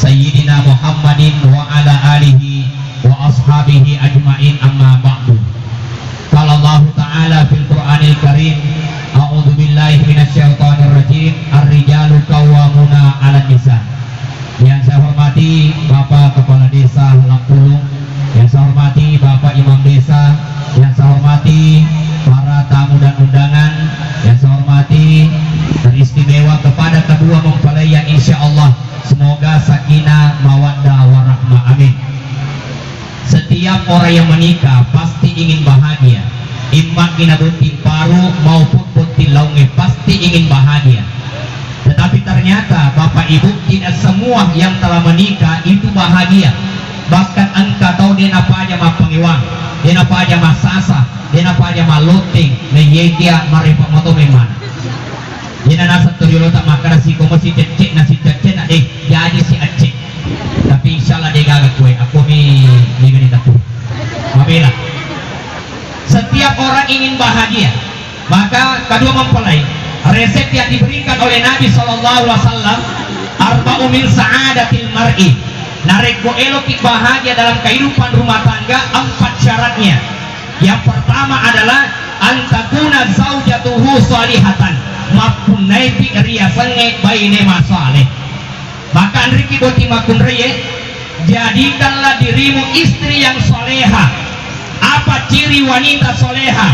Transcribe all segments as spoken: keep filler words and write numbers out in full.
Sayyidina Muhammadin wa ala alihi wa ashabihi ajma'in, amma ba'du. Qala Allahu ta'ala fil Qur'anil Karim, a'udzu billahi minasy syaithanir rajim, ar-rijalu qawwamuna 'alan nisa. Yang saya hormati Bapak Kepala Desa Lampulung, yang saya hormati Bapak Imam Desa, yang saya hormati para tamu dan undangan, yang saya hormati teristimewa kepada kedua mempelai yang insya Allah semoga sakinah mawaddah warahmah. Amin. Setiap orang yang menikah pasti ingin bahagia. Imma kina botting paru maupun botting laungnge pasti ingin bahagia. Tetapi ternyata Bapak Ibu, tidak semua yang telah menikah itu bahagia. Bahkan engka tau de napaja mappangewang, de napaja massasa, de napaja mallotteng, na iyekia marepa mato memang. Iyana naseng to riolota makkeda sikomo si cecce na si cecce na, eh, jaji si acce. Tapi insyaallah de gaga kue, aku mi, mi gani tapu. Mabela. Setiap orang ingin bahagia. Maka kedua mempelai, resep yang diberikan oleh Nabi sallallahu alaihi wasallam, arba'u min sa'adatil mar'i. Narekko eloki bahagia dalam kehidupan rumah tangga, empat syaratnya. Yang pertama adalah antakuna zaujatuhu salihatan, mappunnaipi riasengnge baine masaleh. Maka anriki boti makkunraie, jadikanlah dirimu istri yang soleha. Apa ciri wanita soleha?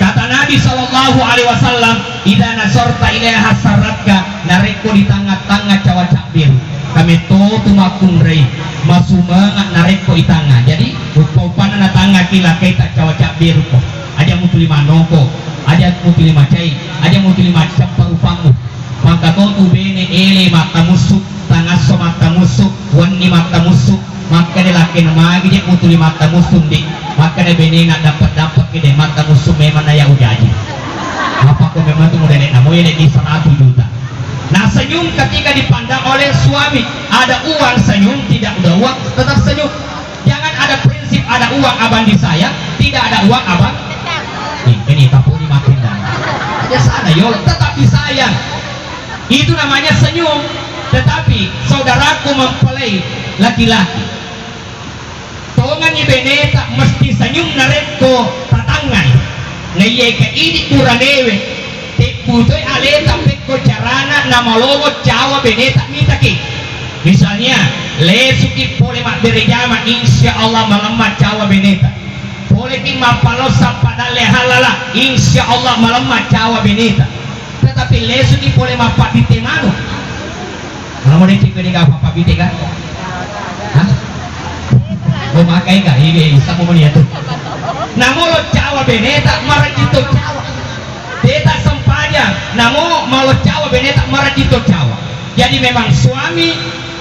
Kata Nabi sallallahu alaihi wasallam, "Idza nazarta ilaiha sarratka," narekko di tangnga-tangnga cawa cabbir. Kametto tu makkunrai, masumanga narekko itangnga. Jadi, uppa-uppanna natangnga ki lakkaita cawa cabbir ko. Aja mutuli manoko, aja mutuli macai, aja mutuli macappa rupamu. Maka to tu bene ele makkamussu, tangasso makkamussu, wenni makkamussu, makkeda lakkena magi de mutuli makkamussu ndi, makkeda benena dapat-dapat ki de makkamussu memang na ya ujaji. Apa ko memang tu modele na moyele di seratus juta. Nah, senyum ketika dipandang oleh suami, ada uang senyum, tidak ada uang tetap senyum. Jangan ada prinsip ada uang abang disayang, tidak ada uang abang. Nih, ini kapuni makin dah. Biasa ada yo, tetap disayang. Itu namanya senyum. Tetapi saudaraku mempelai laki-laki, tongengi beneta mesti senyum narekko tatangngai. Naiyae ke idi buranewe, tebbutoi aleta pekko carana namalomo cawa beneta mitaki. Misalnya, lesuki pole mabbere jama, insya Allah malemma cawa beneta. Poleki mappalossa padalle halala, insya Allah malemma cawa beneta. Tetapi lesuki pole mappabitte manu. Kalau mau dicek ni apa pabitte kan? Hah? Mau makai kah? Ini bisa mau meniat tu. Namolo cawa beneta, marajito cawa. Deta sempajang, namo malo cawa beneta, marajito cawa. Jadi memang suami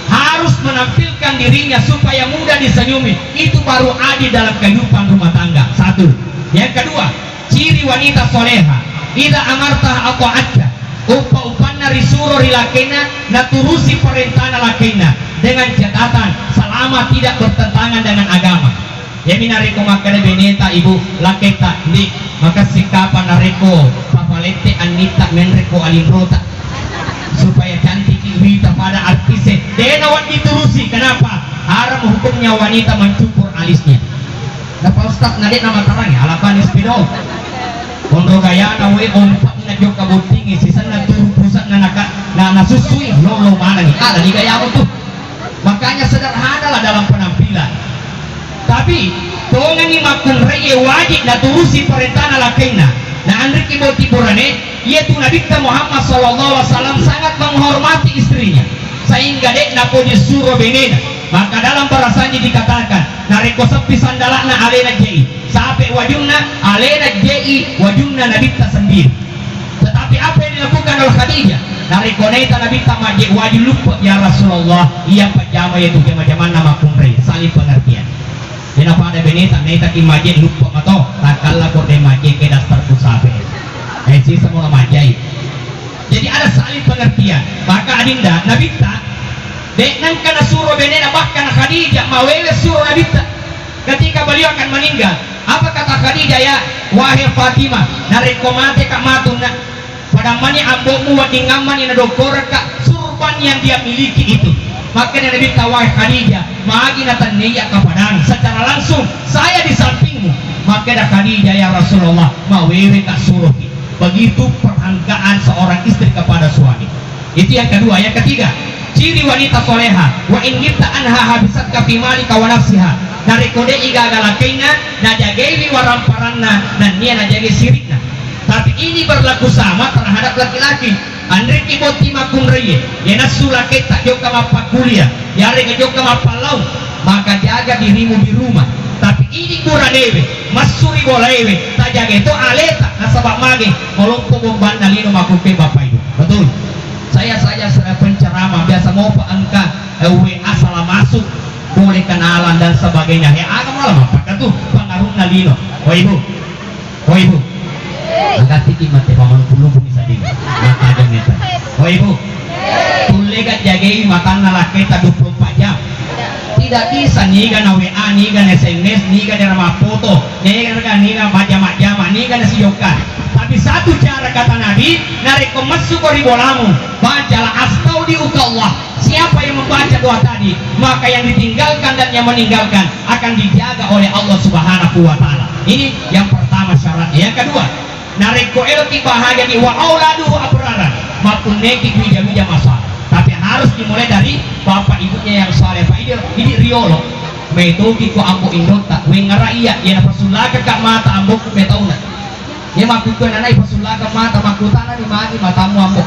harus menampilkan dirinya supaya mudah disenyumi. Itu baru adil dalam kehidupan rumah tangga. Satu. Yang kedua, ciri wanita soleha. Idza amartaha ata'atka. Uppa-uppanna risuro ri lakkainna, naturusi parentana lakkainna dengan catatan selama tidak bertentangan dengan agama. Iyami narekko makkeda beneta, ibu, lakketta, ndi, makessing kapang narekko papalette annitta menrekko alinrota supaya cantiki wita pada artise. De nawedding turusi. Kenapa? Haram hukumnya wanita mencukur alisnya. Napa ustaz na de namatarangi alapani spidol. Onro gayana we ompa na jokka bottingi sisenna turu pusatna naka na nasusui lolo manangi. Ada di gayamu tuh. Makanya sederhanalah dalam penampilan. Tapi tongengi makkunraie wajib naturusi parentana lakkainna. Na anriki boti burane, iyatu Nabitta Muhammad sallallahu alaihi wasallam sangat menghormati istrinya sehingga de napoji suro benena. Maka dalam barasanji dikatakan, narekko seppi sandalakna alena jei, sape wajunna alena jei wajunna Nabitta sendiri. Tetapi apa yang dilakukan oleh Khadijah? Narekko naita Nabitta majje waju luppe, "Ya Rasulullah, iya pajama yatu jama-jamanna makkunrai, saling pengertian." Dena pada beneta, naita ki majje luppe mato, takalla ko de majje ke dasar ku sape. Eh, sisa mula majjai. Jadi ada saling pengertian. Maka adinda, Nabitta, de nengka nasuro benena, bahkan Khadijah mawewe suro Nabitta. Ketika beliau akan meninggal, apa kata Khadijah, ya, wahai Fatimah, narekko mate ka matunna, pada mani ambo'mu wedding ammani nadokkorekka surban yang dia miliki itu. Makkeda Nabitta, "Wahai Khadijah, magi natennei iyya kapadang secara langsung, saya di sampingmu." Makkeda Khadijah, "Ya Rasulullah, mawewe ka suroki." Begitu perhangkaan seorang istri kepada suami. Itu yang kedua. Yang ketiga, ciri wanita soleha, "Wa in ghibta anha hafizatka fi malika wa nafsiha." Narekko de' igaga lakkainna, najagaiwi waramparanna, nennia najagaiwi sirikna. Tapi ini berlaku sama terhadap laki-laki. Anriki botting makkunraie, iyanassu laketta jokka mappakkulia, yarega jokka mappallaung, maka jaga dirimu di rumah. Tapi idi buranewe, massu ri bolaewe, tajagai to aleta, nasaba mage, malompo bombanna lino makkukue Bapak Ibu. Betul? Saya saja sering penceramah, biasa mopa engka, eh, W A salah masuk, boleh kenalan dan sebagainya. He, aga mala mappakka tu, pengaruhna lino. Oh, Ibu. Oh, Ibu. Angkatiki mate paman pulung puni sading. Mata aja meta. Oh, Ibu. Tullega jagai matanna lakketa dua puluh empat jam. Tidak bisa niga na W A, niga na S M S, niga na mappoto, niga na, niga majama-jama, niga na sijokka. Tapi satu cara kata Nabi, narekko massuko ri bolamu, bacalah astaudiuka Allah. Siapa yang membaca doa tadi, maka yang ditinggalkan dan yang meninggalkan akan dijaga oleh Allah Subhanahu wa Ta'ala. Ini yang pertama syaratnya. Yang kedua, narekko eloki bahagia di wa auladuhu abrara, mappunneki wija-wija masoala. Tapi harus dimulai dari bapak ibunya yang saleh. Pak Ibu, ini riolo. Metoki ko ambo indotta, wengara iya, iya napasullakaka mata amboku metauna. Iya makkukue nana ipasullakang mata makkutana ni magi matammu ambo.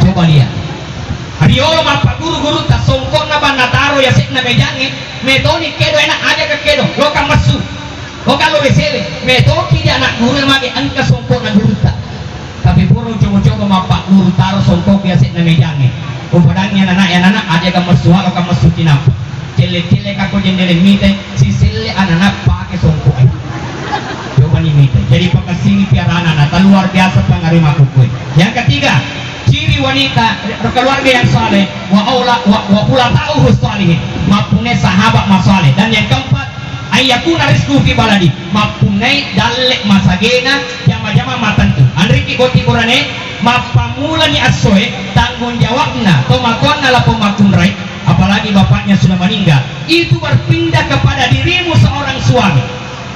Coba lihat. Riolo mappagguru-guru tassongkokna banna taro yase'na mejangnge, metoni kedo enak aja ke kedo, lokang messu. Lokang lo W C W, metoki di anak guru mage engka songkokna gurutta. Tapi pura coba-coba mappagguru taro songkok yase'na mejangnge. Upadangi anak-anak, anak-anak aja ke messu, lokang messu cinampa. Celle-celle kako jendele mite, siselle anana pake songko e. Coba ni mite. Jadi pakassingi piarana na luar biasa pengaruh makkukue. Yang ketiga, ciri wanita keluarga yang saleh, wa aula, wa, wa ulata'uhu salihin. Mappunnai sahabat masaleh. Dan yang keempat, ayyakuna rizquhu fi baladi. Mappunnai dalle masagena jama-jama matentu. Anriki botting burane, mappamulani assoe, tanggung jawabna, tomatoanna lapong makkunrai, apalagi bapaknya sudah meninggal, itu berpindah kepada dirimu seorang suami.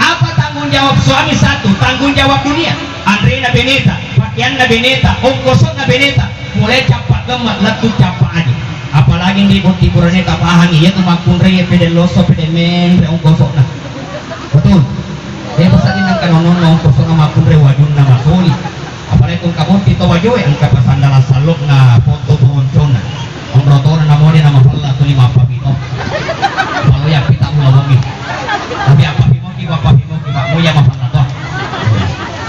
Apa tanggung jawab suami? Satu, tanggung jawab dunia. Anrena beneta, pakeanna beneta, ongkosona beneta, mulai cappa gemma lettu cappa aji. Apalagi di botting burane tapahangi, iya tu makkunrai pede loso, pede menre ongkosona. Betul? Iya pasali nangka nonno ongkosona makkunrai wajunna masoli. Apalagi ko engka botting to wajoe, engka pasandala sallokna, foto boroncona. Onrotona namode namapella tuli mappapino. Kalau ya pita mula wengi. Tapi apa pimoki, apa pimoki, Pak, muya mapella to.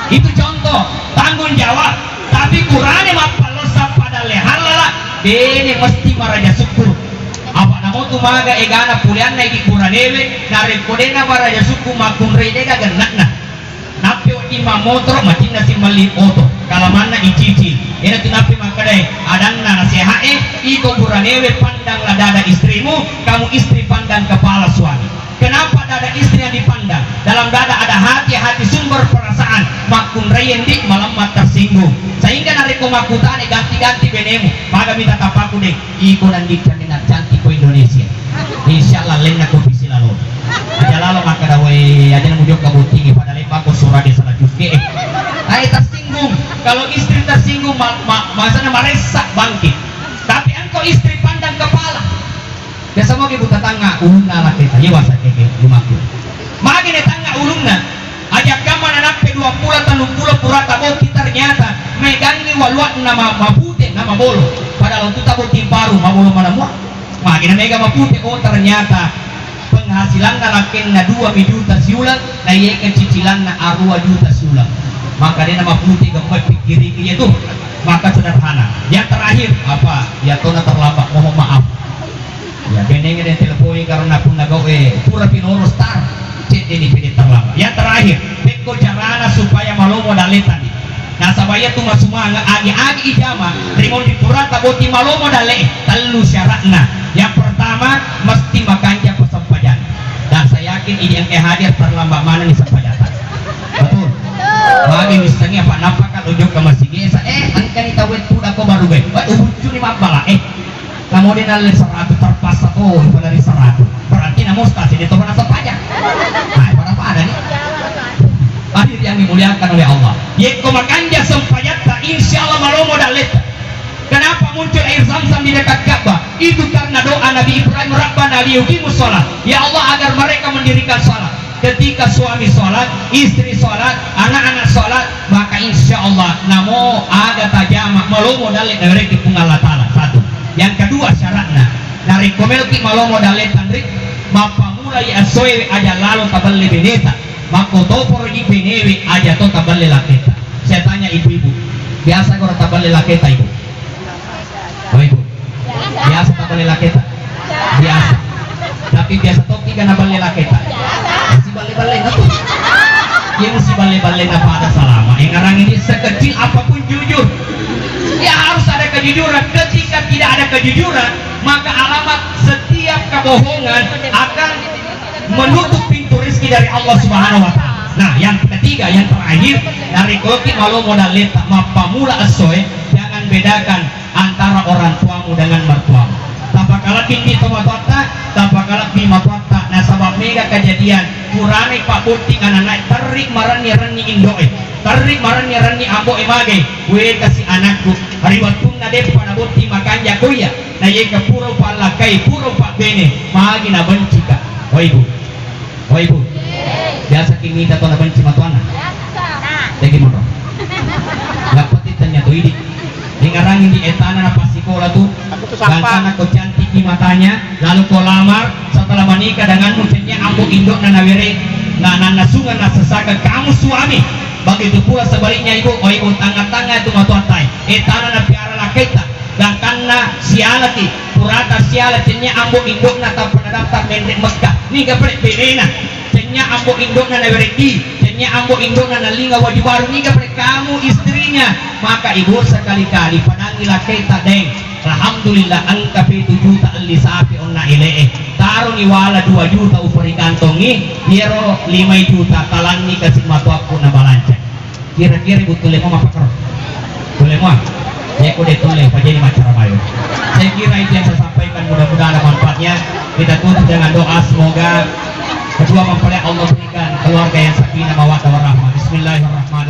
Itu contoh tanggung jawab. Tapi burane mappallossa pada lehallala, bene mesti maraja syukur. Apa namotu maga egana puleanna idi buranewe, narekko dena maraja syukur makkunrai dega gennakna. Nappi wedding mammotoro, matinna si melli oto. Kalamanna icicil. Iyana tu nappi makkedae, adanna nasehae, iko buranewe pandanglah dada istrimu, kamu istri pandang kepala suami. Kenapa dada istri yang dipandang? Dalam dada ada hati, hati sumber perasaan. Makkunrai endi malemma tersinggung. Sehingga narekko makkutana ganti-ganti benemu, maga mita tapaku deng. Iko nandicca minang cantik ko Indonesia. Insya Allah lenna ko pisi lalo. Aja lalo makkeda wae aja na mujokka bottingi pada leppa ko surade salah cukke. Ai tersinggung. Kalau istri tersinggung ma, ma, masana maressa bangkit. Tapi engko istri pandang kepala. Biasa mogi buta tangnga ulunna laketa. Iya wasa keke limaku. Magi ne tangnga ulunna. Aja kamma nanappe dua pulo tellung pulo pura taboti ternyata megangi waluakna ma, mapute na mabolo. Padahal tu taboti baru mabolo mana mua. Magi na mega mapute, oh ternyata penghasilanna lakkenna dua mi juta siuleng, na iyae cicilanna arua juta siuleng. Maka dena mapute gempa pikkiriki iya tu. Maka sederhana. Yang terakhir apa? Ya tona terlambat, mohon maaf. Ya, benengnge den telepoi karena punna gau, eh, pura pinoro star. Cedde ni pede terlambat. Yang terakhir, pekko carana supaya malomo dalle tadi. Nasaba iya tu masumanga agi-agi ijama, rimon di purata boti malomo dalle, tellu syaratna. Yang pertama, mesti makanjang pasempajang. Dan saya yakin idi engke hadir terlambat mana ni sempajata. Betul? Magi misalnya apa napa kalau jokka masigi sa, eh, engka ni tau itu dako baru be. Wah, uhucuni mabbala, eh. Namo de nalle seratu, terpaksa Oh, pada ri seratus. Berarti namo stasi itu pernah sempaja. Nah, pada-pada nih. Hadirin yang dimuliakan oleh Allah. Yekko makanja sempajatta, insya Allah malomo dalletta. Kenapa muncul air zam-zam di dekat Ka'bah? Itu karena doa Nabi Ibrahim, "Rabbana liyuqimus shalah." Ya Allah, agar mereka mendirikan salat. Ketika suami salat, istri salat, anak-anak salat, maka insya Allah namo aga tajama malomo dalle nawerekki Puang Allah Ta'ala. Satu. Yang kedua syaratna, narekko meloki malomo dalle tanri, mappamulai essoe aja lalo tabelle beneta, makkotoporoji benewe aja to tabelle laketa. Saya tanya ibu-ibu, biasa koro tabelle laketa ibu? Oh, ibu. Biasa tabelle laketa? Biasa. Tapi biasa toki gana belle laketa? Siballe-balle na tu. Yang siballe-balle na pada salama. Yang orang ini sekecil apapun jujur. Ya harus ada kejujuran. Ketika tidak ada kejujuran, maka alamat setiap kebohongan akan menutup pintu rezeki dari Allah Subhanahu wa Ta'ala. Nah, yang ketiga, yang terakhir, dari koki malomo dalleta mappamula essoe, jangan bedakan antara orang tuamu dengan mertuamu. Tapakalebbi tomatoatta, tapakalebbi matoatta, nasaba mega kejadian, purana pabbotting ananae, terri marenni-renni indoe, terri marenni-renni amboe mage, wekasi anakku, ri wettunna deppa nabotting makanja koya, na yeka pura upallakkai, pura upabbene, magi nabencika. Waibu. Oh, Ibu. Biasa ki mita to nabenci matuanna? Biasa. Tegi monro. Lapati tanya to idi. Dengarangi di etana na pas sikola tu. Aku tu sapa? Gantana ko cantik di matanya, lalu ko lamar, setelah menikah denganmu, cennya ambo indokna nawere, na, na, nasunga na sesaka kamu suami. Begitu pula sebaliknya, Ibu. Oh, Ibu, tangan-tangan tu matuatai. Etana na piara lakaita. Gangkanna sialaki, purata siala, cennya ambo indokna tappa nadaftar menre Mekah. Niga pale benena, cennya ambo indokna nawereddi, cennya ambo indokna nalinga waju baru, niga pale kamu istrinya. Maka ibu sekali-kali padangi lakaita deng. Alhamdulillah engka pitu juta elli sapi onna ele'e. Taroni wala dua juta upari kantongi, iyaro lima juta talanni kasi matuakku na balanca. Kira-kira Ibu tulle mua mappakaro? Tulle mua? Yako de tulle, pajani maccara mayo. Saya kira itu yang saya sampaikan, mudah-mudahan ada manfaatnya. Kita tutup dengan doa, semoga kedua mempelai Allah berikan keluarga yang sakinah mawaddah warahmah. Bismillahirrahmanirrahim.